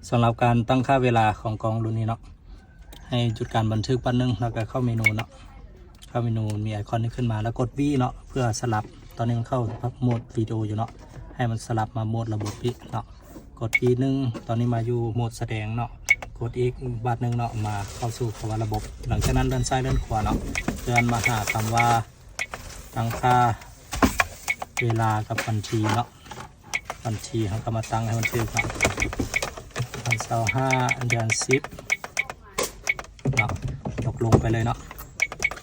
ສຳລັບການຕັ້ງຄ່າເວລາຂອງກ້ອງລຸ້ນນີ້ເນາະ ໃຫ້ຢຸດການບັນທຶກແປັບໜຶ່ງ ແລ້ວກໍເຂົ້າເມນູເນາະ. ເຂົ້າເມນູມີໄອຄອນນີ້ຂຶ້ນມາ ແລ້ວກົດ V ເນາະ ເພື່ອສະຫຼັບ. ຕອນນີ້ມັນເຂົ້າໂໝດວິດີໂອຢູ່ເນາະ ໃຫ້ມັນສະຫຼັບມາໂໝດລະບົບອີກເນາະ. ກົດ V ໜຶ່ງ ຕອນນີ້ມາຢູ່ໂໝດສະແດງເນາະ. ກົດອີກບາດໜຶ່ງເນາະ ມາເຂົ້າສູ່ຄຳວ່າລະບົບ. ຫຼັງຈາກນັ້ນເລື່ອນຊ້າຍເລື່ອນຂວາເນາະ ເລື່ອນມາຫາຄຳວ່າ ຕັ້ງຄ່າເວລາກັບວັນທີເນາະ. ວັນທີເຮົາກໍມາຕັ້ງໃຫ້ມັນຖືກເນາະ ວັນທີຊາວຫ້າ ເດືອນສິບເນາະ. ຕົກລົງໄປເລີຍເນາະ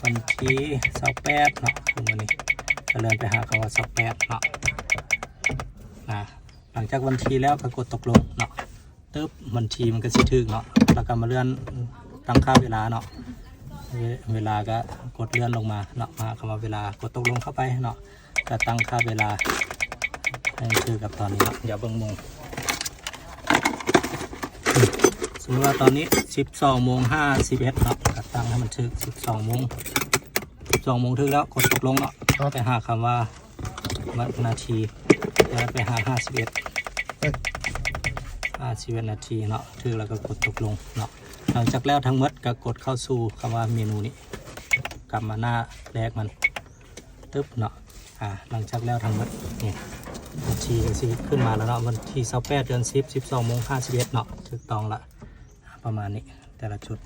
ວັນທີຊາວແປດເນາະ. ມື້ນີ້ກໍເລື່ອນໄປຫາຄຳວ່າຊາວແປດເນາະ. ອາ ຫຼັງຈາກວັນທີແລ້ວກໍກົດຕົກລົງເນາະ. ຕຶບ ວັນທີມັນກໍຊິຖືກເນາະ. ແລ້ວກໍມາເລື່ອນຕັ້ງຄ່າເວລາເນາະ ເວ ເວລາກໍກົດເລື່ອນລົງມາເນາະ ມາຄຳວ່າເວລາ ກົດຕົກລົງເຂົ້າໄປເນາະ. ກໍຕັ້ງຄ່າເວລາໃຫ້ຄືກັບຕອນນີ້ເນາະ. ດຽວເບິ່ງໂມງ ສົມມຸດວ່າຕອນນີ້ສິບສອງໂມງຫ້າສິບເອັດເນາະ ກໍຕັ້ງໃຫ້ມັນຖືກສິບສອງໂມງ. ສິບສອງໂມງຖືກແລ້ວ ກົດຕົກລົງເນາະ. ໄປຫາຄຳວ່າວັນ ນາທີ ແລ້ວໄປຫາຫ້າສິບເອັດ ຫ້າສິບເອັດນາທີເນາະ. ຖືກແລ້ວກໍກົດຕົກລົງເນາະ. ຫຼັງຈາກແລ້ວທັງໝົດກໍກົດເຂົ້າສູ່ຄຳວ່າເມນູນີ້ ກັບມາໜ້າແລກມັນ ຕຶບເນາະ. ອາ ຫຼັງຈາກແລ້ວທັງໝົດນີ້ ວັນທີກໍຊິຂຶ້ນມາແລ້ວເນາະ ວັນທີຊາວແປດ ເດືອນສິບ ສິບສອງໂມງຫ້າສິບເອັດເນາະ. ຖືກຕ້ອງລະ ປະມານນີ້ ແຕ່ລະຈຸດ